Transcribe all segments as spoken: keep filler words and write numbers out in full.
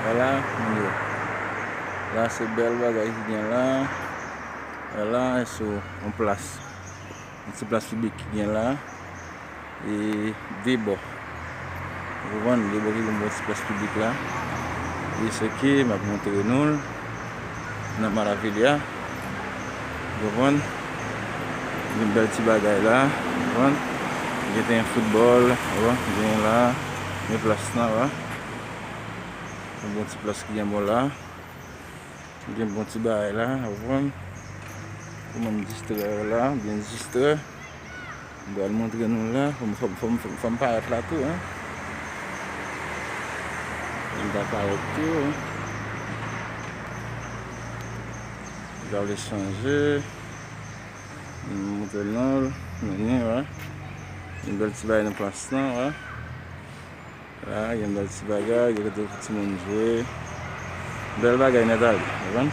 Vwala, moun yo. La se bèl bagay ki gen la. Vwala, e sou yon plas. Yon ti plas piblik ki gen la. E de bò. Ou konprann? De bò ki gen yon ti plas piblik la. E se ke m ap montre nou l nan Maravilha. Ou konprann? Gen bèl ti bagay la. Ou konprann? Gen teren foutbòl. Ou konprann? Gen la. Gen plas lan, wa. Yon bon ti plas ki gen bò la. Gen bon ti bagay la, ou konprann? Pou moun distrè la, byen distrè. M pral montre nou la, fò m, fò m, fò m, fò m, fò m parèt la tou, en. Fò m ta parèt tou, en. Jan l chanje. M montre nou l, men, wè. Yon bèl ti bagay nan plas lan, wè. La, gen bèl ti bagay, gen kote pou timoun jwe. Bèl bagay nèt ale, ou konprann?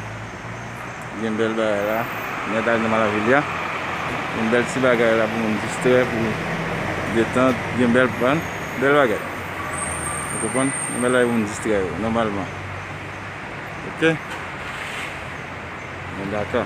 Gen bèl bagay la, nèt ale nan Maravilha. Gen bèl ti bagay la pou moun distrè, pou detant, gen bèl, ou konprann? Bèl bagay. Ou konprann? Gen bèl bagay pou moun distrè yo, nòmalman. Oke? Bon, dakò.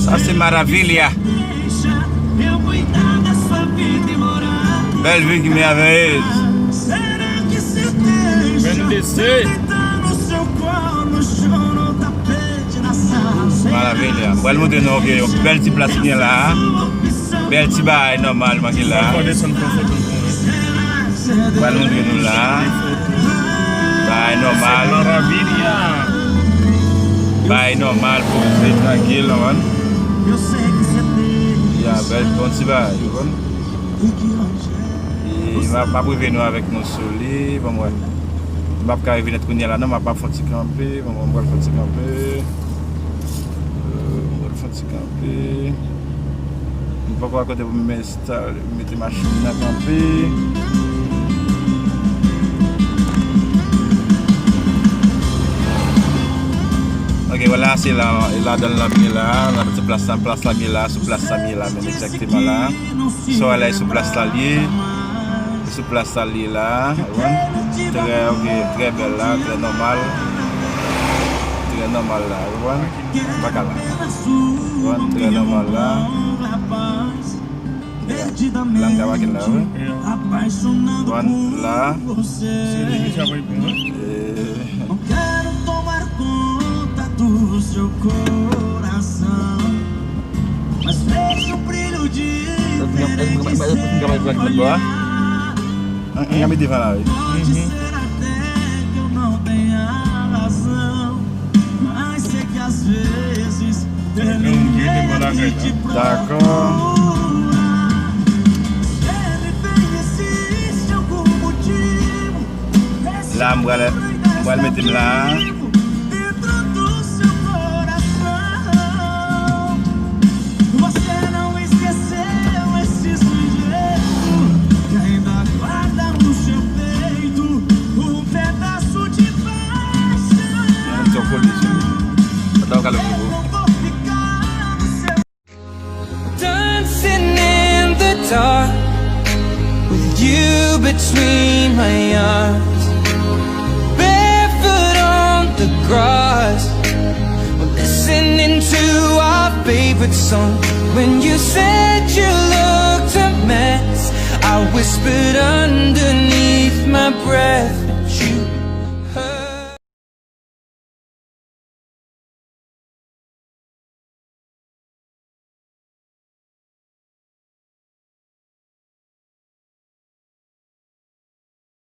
Sa se Maravilha. Bèl vi ki mèvèyez. Bèl dese. Maravilha. Mwen montre nou, ok, yon bèl ti plas ki gen la. Bèl ti bagay nòmalman ki la. Mwen montre nou la. Bagay nòmal. Bagay nòmal pou viv trankil, ou konprann? Ya, bèl, bon ti bagay, ou konprann? E m ap, m ap rive nou avèk nou sou li, ban m wè. M p ap ka rive nèt kounye a la, non, m ap, m ap fè yon ti kanpe, ban m wè, m pral fè yon ti kanpe. Euh, m pral fè yon ti kanpe. M poko wè kote pou m enstale, mete machin nan kanpe. Ok, vwala, se la, e ladan l ap ye la, nan ti plas la, plas la m ye la, sou plas la m ye la, menm egzakteman la. Sa w wè la, e sou plas la l ye. E sou plas la l ye la. Ou konprann? Trè, ok, trè bèl la, trè nòmal. Trè nòmal la, ou konprann? Baka la. Ou konprann? Trè nòmal la. La m ka pake la, wi. Ou konprann? La. Se li ki sa pou l pran, wi. Eh. Não quero tomar conta do seu coração, mas vejo um brilho diferente em seu olhar. Pode ser até que eu não tenha razão, mas sei que às vezes terminei de procurar. Dakò. Ele vem, existe algum motivo. La, m pral, m pral mete m la. Dancing in the dark with you between my arms, barefoot on the grass, we're listening to our favorite song. When you said you looked a mess, I whispered underneath my breath.